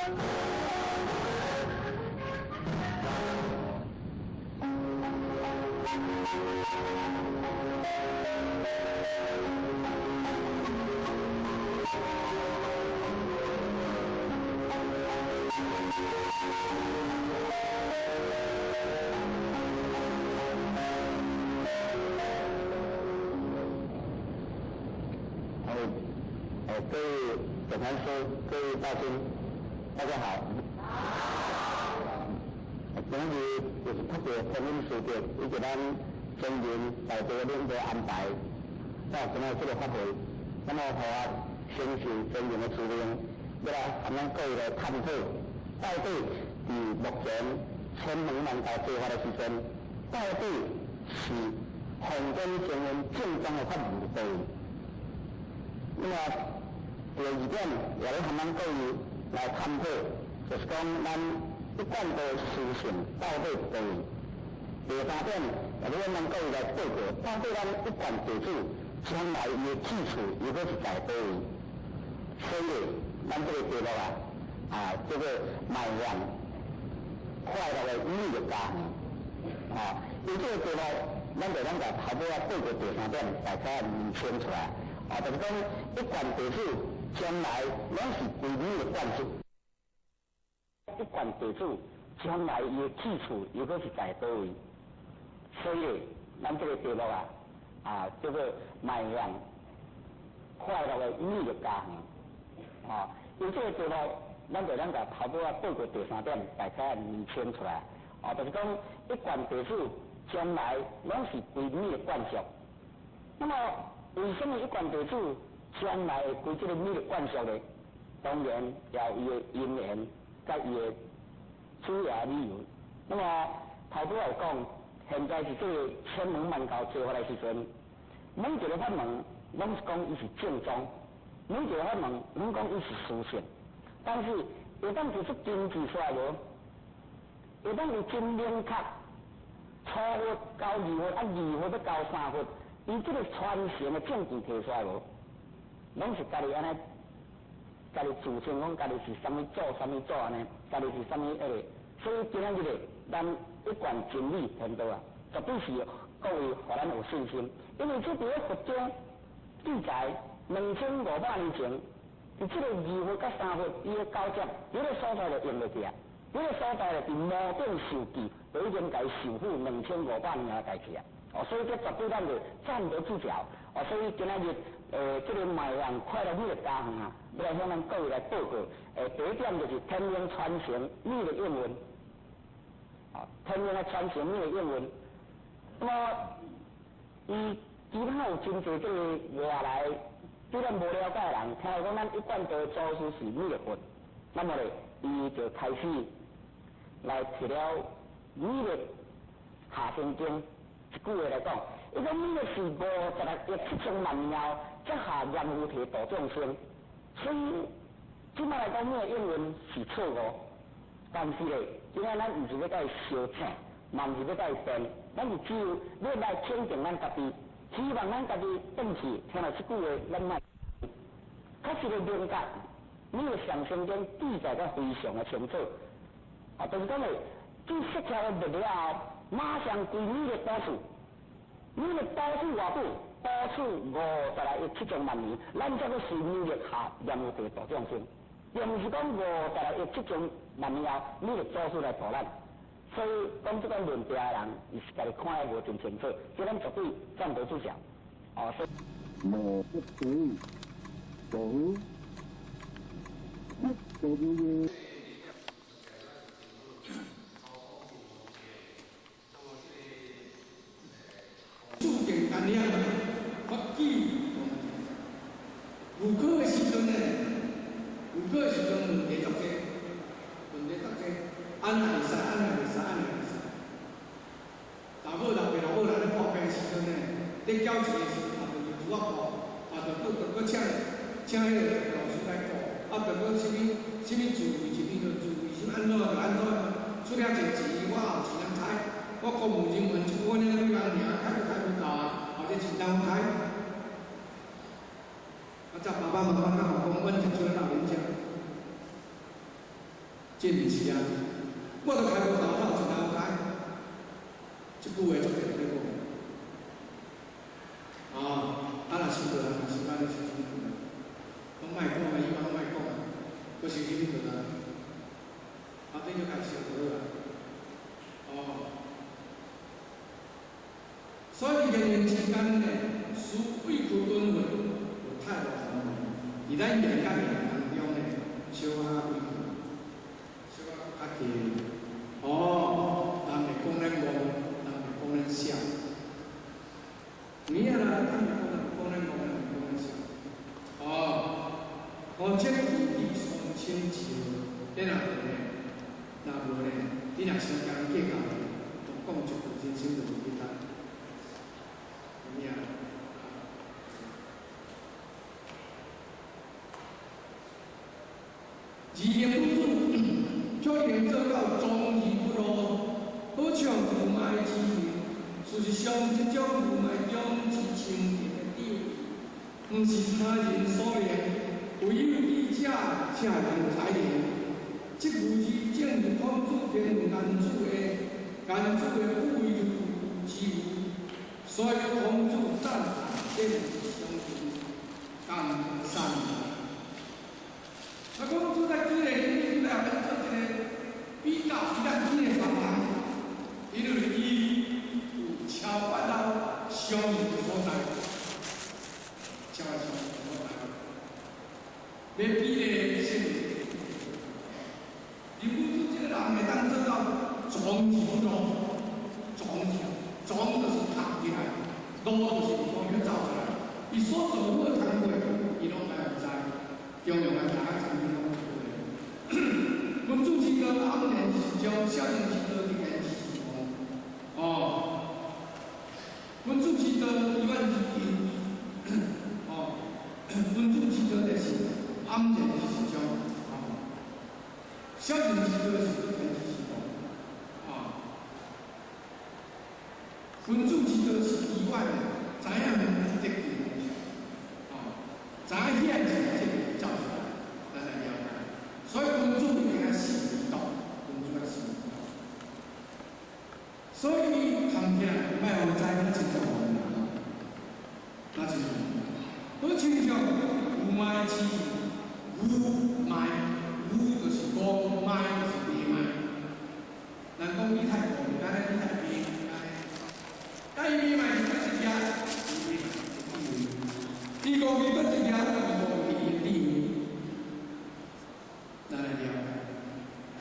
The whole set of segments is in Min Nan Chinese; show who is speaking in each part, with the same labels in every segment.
Speaker 1: 各位总禅师，各位大尊，大家好。好。今日就是特别观音师伯以及咱中人大家领导安排，到今日这个法会，那么予我承受尊人的指令，欲来和咱各位来探讨，到底伫目前千门万道做法的时阵，到底是宏观精神正宗的法门伫佗位？那么第二点，也欲和咱各位来探讨，就是讲咱一贯的思想到底伫佗位？第三点，也欲咱各位来报告，到底咱一贯地主将来伊的去处又阁是在佗位？所以，咱这个题目啊，叫做迈向快乐的美丽家园。因这个题目，咱就咱共头尾仔报告第三点，大家厘清出来。就是讲一贯地主将来拢是归你的管束。一贯地主将来伊的去处又阁是在佗位？所以，咱这个题目啊，叫做迈向快乐的美丽家园。因这个题目，咱就咱共头尾仔报告第三点，大家厘清出来。就是讲一贯地主将来拢是归你的管束。那么，为什么一贯地主将来会归这个美的管束呢？当然也有伊的因缘，佮伊的主要理由。那么头拄仔有讲，现在是这个千门万教做法的时阵，每一个法门拢是讲伊是正宗，每一个法门拢讲伊是殊胜，但是会当提出根据出来无？会当有真明确，初佛到二佛，二佛欲到三佛，伊这个传承的证据提出来无？拢是家己按呢，家己自称讲家己是啥物祖、啥物祖按呢，家己是啥物彼个，所以今仔日咧，咱一贯真理天道啊，绝对是各位予咱有信心，因为这伫咧佛经记载2500年前，伫这个二佛佮三佛伊的交接，彼个所在就用落去啊。彼个所在咧，伫摩顶授记，就已经共伊授予2500年的代志啊！所以这绝对咱就站得住脚。所以今仔日，这个迈向快乐美的家园啊，欲来向咱各位来报告。第一点就是天命传承美的应运。天命的传承美的应运。那么，伊其他有真济这个外来对咱无了解的人，听讲咱一贯道祖师是弥勒佛，那么咧，伊就开始来提了弥勒下生经一句话来讲，伊讲弥勒是56亿7000万年后才下阎浮提度众生，所以这摆来讲，弥勒应运是错误。但是咧，今仔咱毋是欲共伊相争，嘛毋是欲共伊辩，咱是只有欲来肯定咱家己，希望咱家己转去听著这句话，咱莫确实咧明白弥勒上生经记载得非常的清楚。就是讲咧，这释迦佛灭了后，马上归弥勒补处，弥勒补处偌久？补处56亿7000万年，咱才阁随弥勒下阎浮提度众生，并毋是讲56亿7000万年后弥勒祖师来度咱。所以讲这个论调的人，伊是家己看得无真清楚，这咱绝对站得住脚。所以。
Speaker 2: 无不对，无不对。
Speaker 3: 注定单念发起，有考的时阵呢，有考的时阵问题足济，问题足济，按呢会使，按呢袂使，按呢会使。老母老爸老母来咧破病的时阵呢，咧缴钱的时阵，也就是无法度，也就阁阁阁请请彼个老师来顾，就阁啥物啥物自费入去就自费，啥物按怎就按怎，出了济钱，我也有钱通开。我公务人员一个月领几万尔，开都开无够啊，或者真当开。则爸爸妈妈较有讲，阮就出来老人家。真毋是啊！我都開無頭頭一頭開，這句話足濟咧講。啊，啊若收倒來，若收安尼收啥物？攏莫講啊，以後攏莫講啊，閣收啥物倒來？啊，恁就開始就好啊。哦，所以言言之間呢，思委屈恩怨有太多方面，佇咱言甲言當中呢，小可委屈，小可較低。哦，人會講咱戇，人會講咱痟。有影啦，人會講咱戇，人會講咱痟。哦，哦，這個義雙親情，你若無呢，若無呢，你若傷共計較，都講一句人生就無簡單。有影。二言不主，卻能做到裝而不露，好像無礙之形。事實上，這種無礙中之清淨的智慧，毋是他人所能，唯有智者才能開明。這句字正是孔子天顏子的顏子的不為之語，所以孔子讚嘆這是相信甘善。啊，孔子在幾個人來做一個比較，是咱幾個方案，因為伊有超越到相應的所在，超越相應的所在，要比咧聖。林武子這個人會當做到裝而不露，裝起來，裝就是藏起來，露就是講要走出來。伊所做好的工作，伊攏愛知，中央愛大家知影攏做的。君子之道，暗然是將，小人之道，直言是哦。君子之道，以遠之近。哦，君子之道就是暗然是將。小人之道是不天之道，啊！君子之道是以遠的，知影得近，啊，知影顯是這走出來，咱來了解。所以君子一定愛行道，君子愛行道。所以看起來，莫予知影真正無啦，那真好親像有賣之有賣。無就是講，賣就是白賣。人講你太戇，敢若你太白，安尼。但伊白賣是佗一家，伊講伊佗一家，伊講伊的地位，咱來了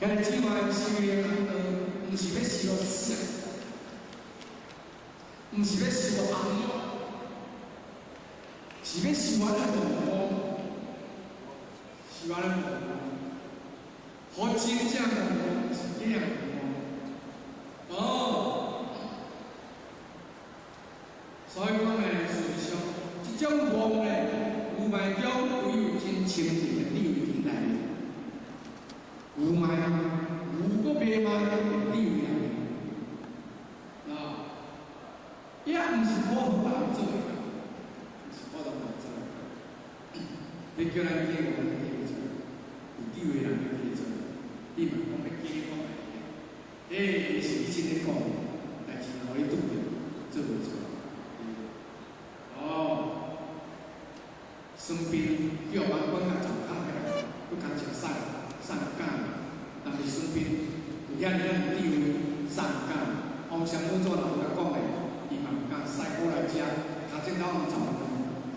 Speaker 3: 解。今日這款修煉道，毋是欲修色，毋是欲修紅，是欲修安尼悟，是安尼悟。好真正的是這樣哦。所以講呢，事實上，這種悟呢，無礙中唯有真清淨的智慧佇內面，無礙無閣迷茫的智慧內面，啊，也毋是普通人做的，毋是普通人做的。你叫咱加悟，咱加袂出，有智慧人就加做。你嘛講欲加講會，欸，是你真咧講，代誌予你拄著，做袂出。哦，孫臏叫王冠甲走卡起來，閣較食送送敢，但是孫臏有遐爾仔智慧，送敢。王相母祖若無共講的，伊嘛毋敢屎忽來食，跤指頭毋走斷，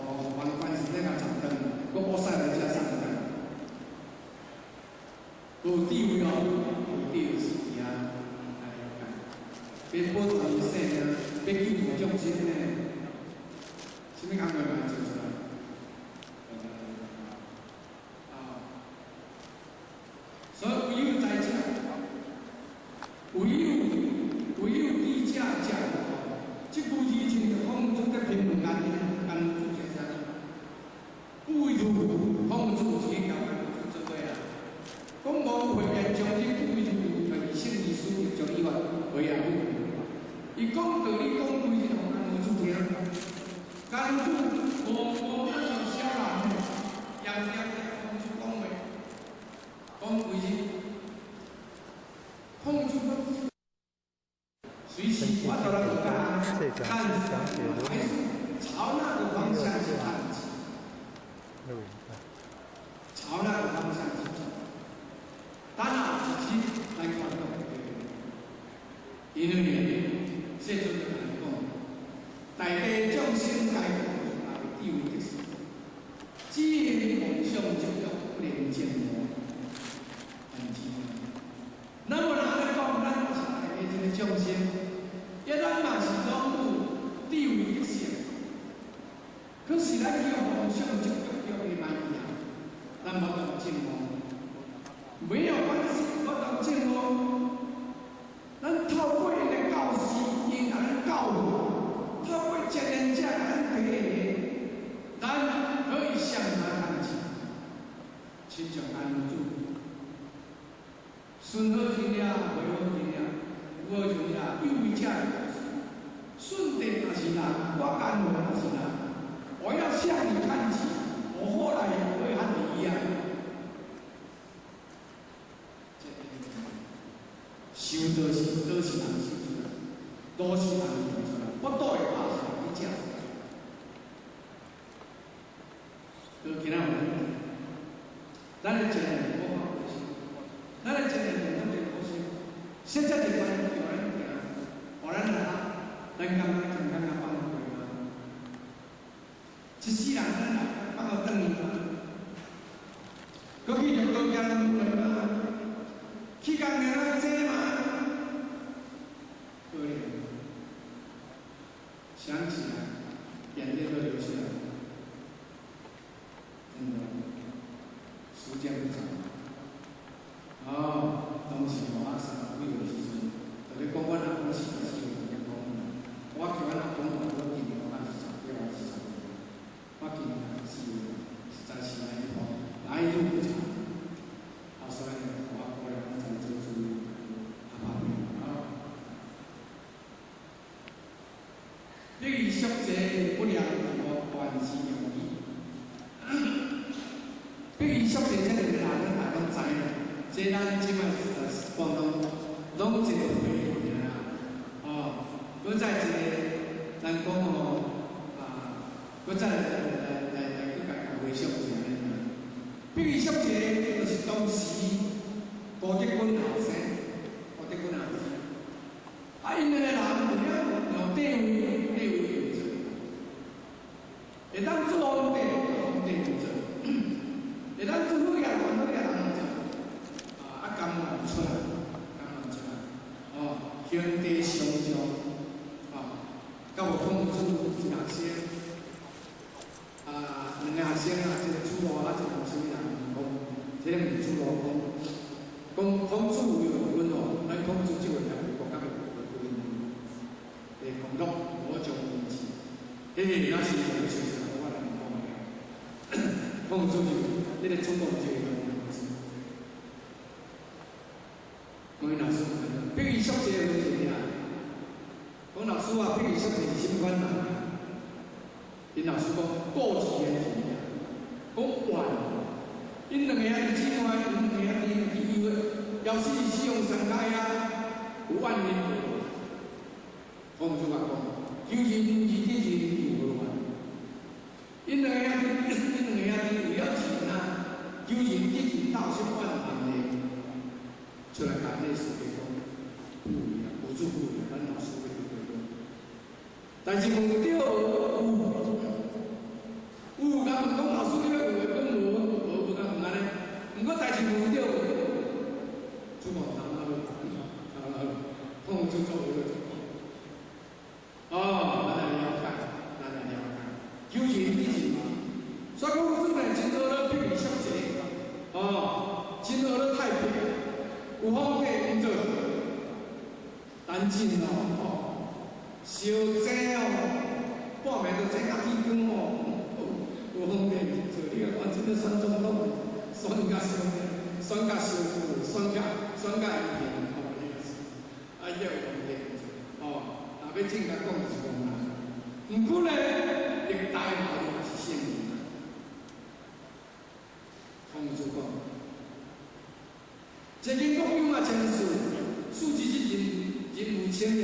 Speaker 3: 哦，王冠是咧共走斷，閣烏屎來食送敢。有智慧哦，有智慧是啊，來了解。欲保全伊性命，欲救度眾生呢，啥物工課嘛做出來？啊，所以唯有知者，唯有智者才有。這句字親像孔子在評論顏顏子先生，不為如孔子有一個交代做伙啦。講無慧辯將這不為如，就是聖義書將伊話回來。伊講道理講規日，予顏子聽。顏子無無咱像小人，樣樣咧孔子講話，講規日，但是还是朝那个方向去看齐，朝那个方向去走，當然自己來看到，因為世尊就講，大地眾生皆具智慧德性，只因妄想執著，不能證悟。那麼人咧講，咱是大地這个眾生，一咱嘛是總有智慧德性，可是咱叫妄想執著叫伊賣去啊，咱無當證悟，沒有關係，無當證悟。咱透過𪜶的教示，𪜶共咱教導，透過前人者共咱提的，咱可以向他看齊，親像安住。順好聽了，袂好聽了，有好聽了，有為者順德也是人，我甘願也是人。我要向你看齊，我後來也會和你一樣。修道是道是人修出來，道是人行出來，我倒會拍是人去食。就今仔有咱的前人我講過是，咱的前人講這個故事，現在這關叫咱行，予咱來咱感覺真感覺放過嗎？一世人咱來放到轉去嗎？閣去著高家人問嗎？去工人來坐嗎？可憐，想起來，眼淚都流下來。真的，時間不早。哦，當時我30幾歲的時陣，就咧講阮阿公44歲就講，我叫阮阿公，我今年我48還是45，我今年是實在是來吼，來日無常。啊，所以我過來咱做主，阿爸啊。你熟者不良我關係容易。比如熟者這個人，咱大家攏知啦。這咱這擺廣東攏一個會爾啦，哦，閣再一個，咱講哦，啊，閣再來來來來閣共回想一下。比如熟者就是當時高德軍後生，高德軍後生，啊，𪜶兩個人有了有地位，地位唔做，會當做皇帝，皇帝毋做。會當做好嘢，好嘢人毋做，啊，甘願出來，甘願出來，哦，兄弟相助，哦，甲有孔子一學生，啊，兩個學生啊，一個子路啊，一個啥物人講，這個毋子路講，講孔子有阮哦，咱孔子這位來國家的國君，講樂我將因子，迄個那是就是我來講的，孔子就。這個出國就有問老師，比如說這個問題啊，講老師啊，比如說是啥物款人？𪜶老師講過去的事啊，講怨，𪜶兩個兄弟姊妹，𪜶兩個兄弟去約，要是使用三界啊，有怨恨無？孔子啊講，求仁而得仁，有何怨？𪜶兩個兄弟，𪜶兩個兄弟為了錢啊，求仁得仁，鬥相怨恨的，出來共那世界講不一樣，無主不一樣，咱老師會對講。但是問著有，有共問講老師你欲有的講無，無無共毋按呢。毋過代誌問著有，主公通好，通好，孔子做有做。哦，咱來了解，咱來了解，求仁得仁嘛。所以講，主呢真學咧比喻小濟，哦，真學咧太平，有皇帝毋做，單真哦，哦，燒煎哦，半暝都煎到天光哦，有皇帝毋做，你看真咧選總統，選甲燒，選甲燒久，選甲贏，哦，啊，伊有皇帝毋做，哦，若欲正甲講就是講啦。毋過咧，歷代嘛是聖人。孔子講，這間國有嘛千歲，數之之人，人無千年。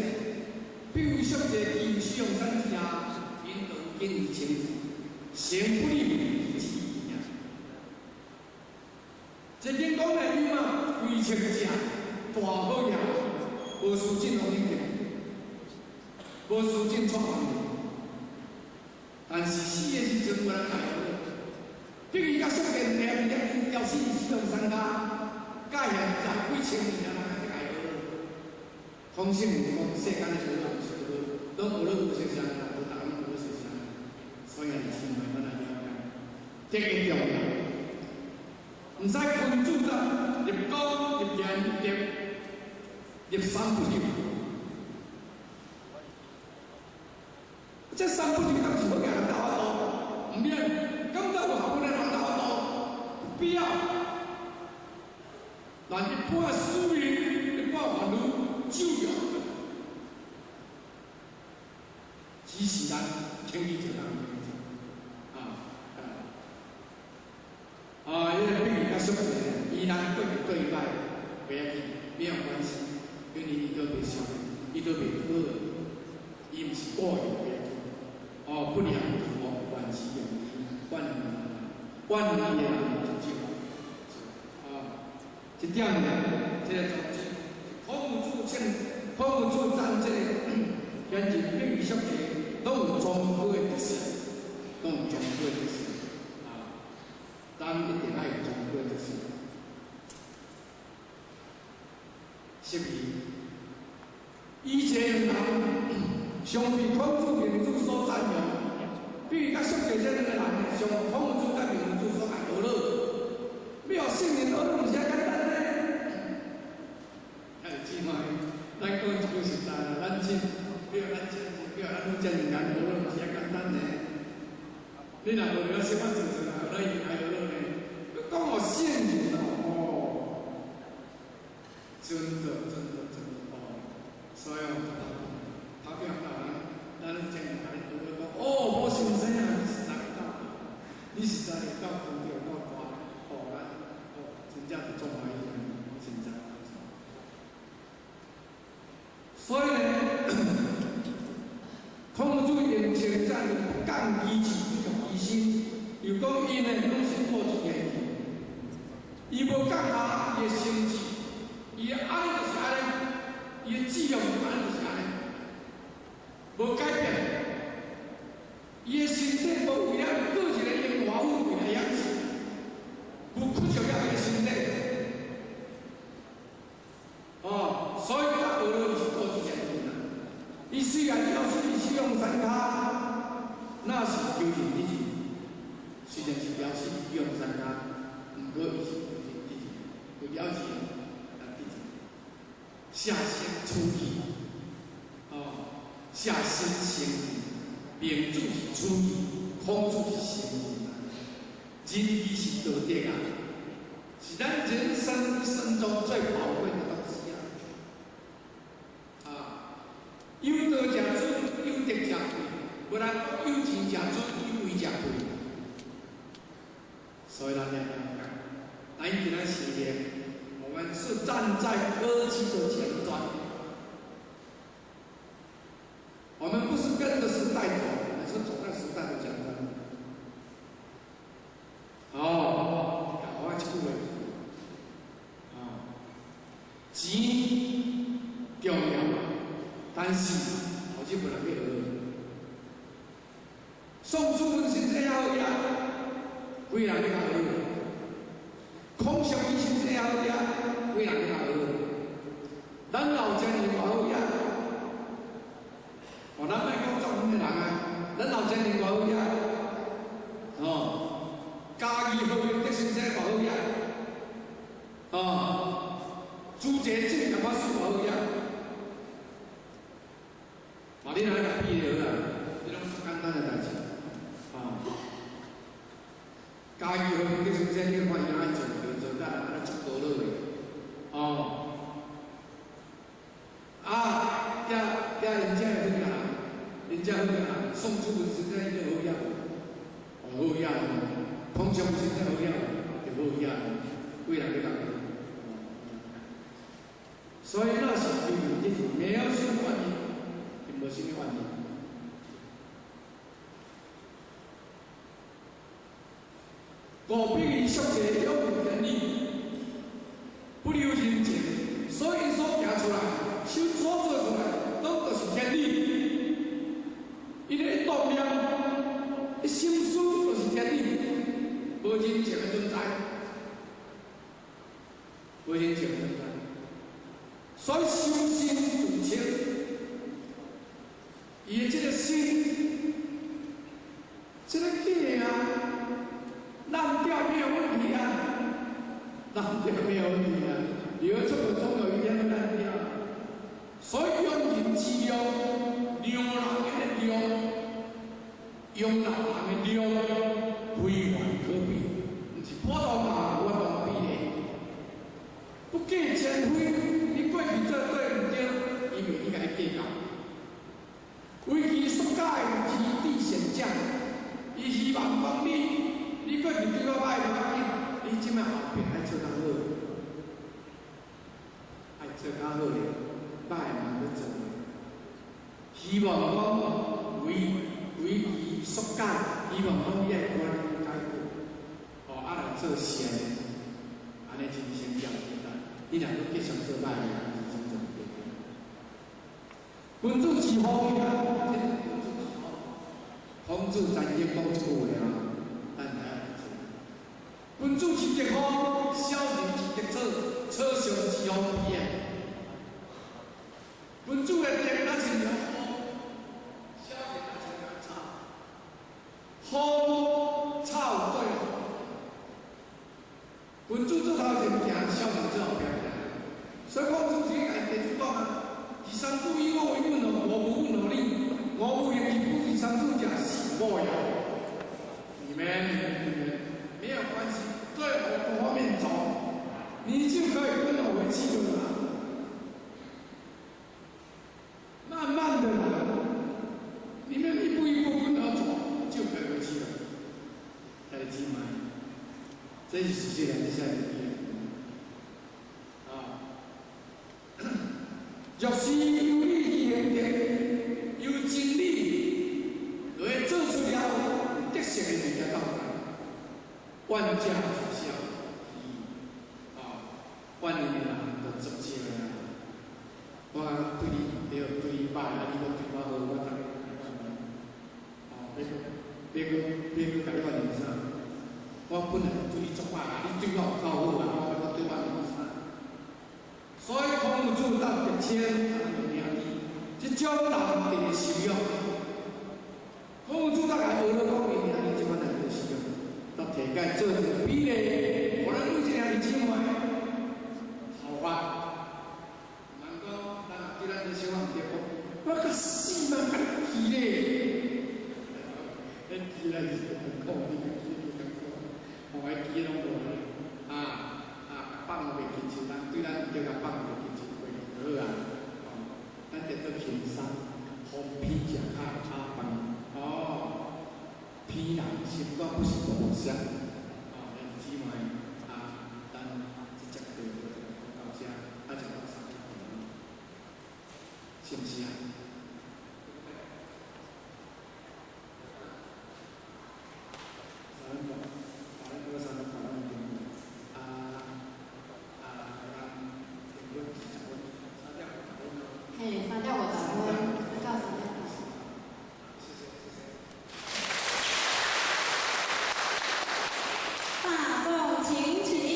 Speaker 3: 比如說這金使用三之下，應當建議清楚，行不利之義啊。這經講的伊嘛，規清正大好嘢，無輸進王永慶，無輸進創辦人。但是死的時陣無人來學。比如甲叔爺兩個吊死使用三跤，到現在幾千年啊，人來學。孔聖有講，世間的學問是學，攏學了有識啥啦，無逐個攏學識啥。所以啊，千萬咱來了解，這個重要。毋使君子啦，入講、入言、入德、入三不朽。這三不朽敢是好人鬥法度？毋免，感覺有學問的人鬥法度，不必要。但一般私人、一般煩惱，就用。只是咱聽伊一人啊啊！啊，因為比如較熟悉，伊人過去對拜，袂要緊，沒有關係，因為伊都袂燒，伊都袂渴，伊毋是故意袂要緊。哦，不良哦，萬事用意，萬能萬能的人就啊，這點呢，這個宗旨，孔子稱，孔子讚這個賢人比喻叔者，攏有崇高的特色，攏有崇高的特色啊，咱一定愛有崇高的特色。12，以前人常被孔子、孟子所讚揚，比如甲叔者這兩個人，上孔子甲孟子所愛學了，要學聖人學了，毋是遐簡單呢。哎，姊妹，咱講一句實在啦，咱真，要咱真，要咱女真人學了，毋是遐簡單呢。你若無了小可做做，咱伊愛學了呢。講學聖人哦，真的，真的，真的哦，所以哦，頭邊講咱咱真人學了講，哦，無先生啊，你實在夠，你實在夠高調夠大，哦，咱哦，真正是足歡喜，真正。所以呢，孔子用稱讚不降其志，不辱其心，又講伊呢攏是過一個字，伊無降下伊的心志，伊的按呢就是按呢，伊的志向按呢就是按呢，無改變，伊的身體無為了個人的榮華富貴來養死，無屈就了伊的身體。哦，所以他學了是過一件事啦。伊雖然要是使用三跤，那是求仁得仁，雖然是表示用三跤，毋過伊是求仁得仁，有了解啊得仁。下身處義，哦，下身成義，孟子是處義，孔子是成義，仁義是道德啊，是咱人生一生中最寶貴的東西啊！啊，有道者尊，有德者貴，無人講有錢者尊，有位者貴。所以咱要了解，咱今仔時間，我們是站在科技的前端，我們不是跟着時代走，而是走在時代的前端。哦，我這句話，啊，錢重要，但是後日無人欲學。宋楚文先生也好呀，幾人欲學？孔祥熙先生也好呀，幾人欲學？咱老前人偌好呀，哦，咱莫講足遠的人啊，咱老前人偌好呀，哦，嘉義何明德先生偌好呀，哦，朱杰正法師偌好呀，嘛，你若來比就好啊，這攏是簡單的代誌，啊，嘉義何明德先生，你看伊按做，做甲按呢出高落的，哦。啊，遐遐人遮好人，人遮好人，宋楚文先生伊就好样，哦好样，孔祥先生好样，就好样，幾人欲共所以那是求仁得仁，沒有說願意，就無無啥物怨念。五比伊俗世永有天理，不留人情，所以𪜶所行出來，手所做出來，攏就是天理。伊咧一動念，一心思就是天理，無人情的存在，無人情的存在。所以修心自清，伊的這個心，這個假啊，爛掉沒有問題啊，爛掉沒有問題啊，你會這個總有一天會爛掉。所以用人之量，量人的量，用人的量，非凡可比，毋是普通人有法度比的。不計前非，你過去做對毋對，伊袂去共你計較。為其所解，其地善將，伊希望講你，你過去對我歹無要緊，你這擺後壁愛做較好，愛做較好咧，歹嘛欲做。希望講為為伊所解，希望講你愛關心改過，哦，啊來做善，按呢人生才有簡單。你若閣繼續做歹的，人生就袂變。君子之風啊，這君子之風，孔子曾經講這句話啊，咱知影是。君子之德風，小人之德草，草上之風比的。君子的德若親像風，小人若親像草。風草對風，君子做頭前行，小人做後壁行。所以孔子這個提出講啊，二三子以我為問號，我無問號你，我無用而不二三子者是我也。你們沒有關係，對我各方面走，你就可以跟我回去了啦。慢慢的啦，你們一步一步跟我走，就可以回去了。兄弟姊妹，這是事實，這是啊。若是有理去行德，有真理，就會做出了有德性的物件到來。萬家之孝，啊，萬年的人都足少啊。我對你對對你歹，啊，你閣對我好，我逐个共你哦，別閣別閣別閣共你怨念啥？我本來對你足歹，啊，你對我有夠好啊，我欲閣對我怨念啥？所以孔子到德清，兄弟，這種人特別受用。孔子大概學了講，𪜶兄弟這款人特別受用，到提解做一個比例，予咱每一個兄弟姊妹好法。毋通講，咱對咱這小可毋對講，我較死嘛，共你記咧。迄記來是艱苦，你記記艱苦，吼，彼記攏無咧，啊啊，放袂記就人對咱毋對，共放袂記就過就好啊。哦，咱得做輕鬆，風偏食較會炒飯，哦，偏人心肝不是無相。哦，兄弟姊妹，啊，咱這節課就講到這，啊，就到3點，是毋是啊？3點半，3點半3點半咱停，啊啊，咱停分20分，3點50分咯。
Speaker 4: 嘿，3點50分，到3點半。
Speaker 3: 謝謝謝謝。
Speaker 4: 大眾請起立。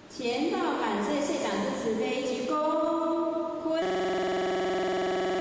Speaker 4: 前道感謝謝講師慈悲鞠躬。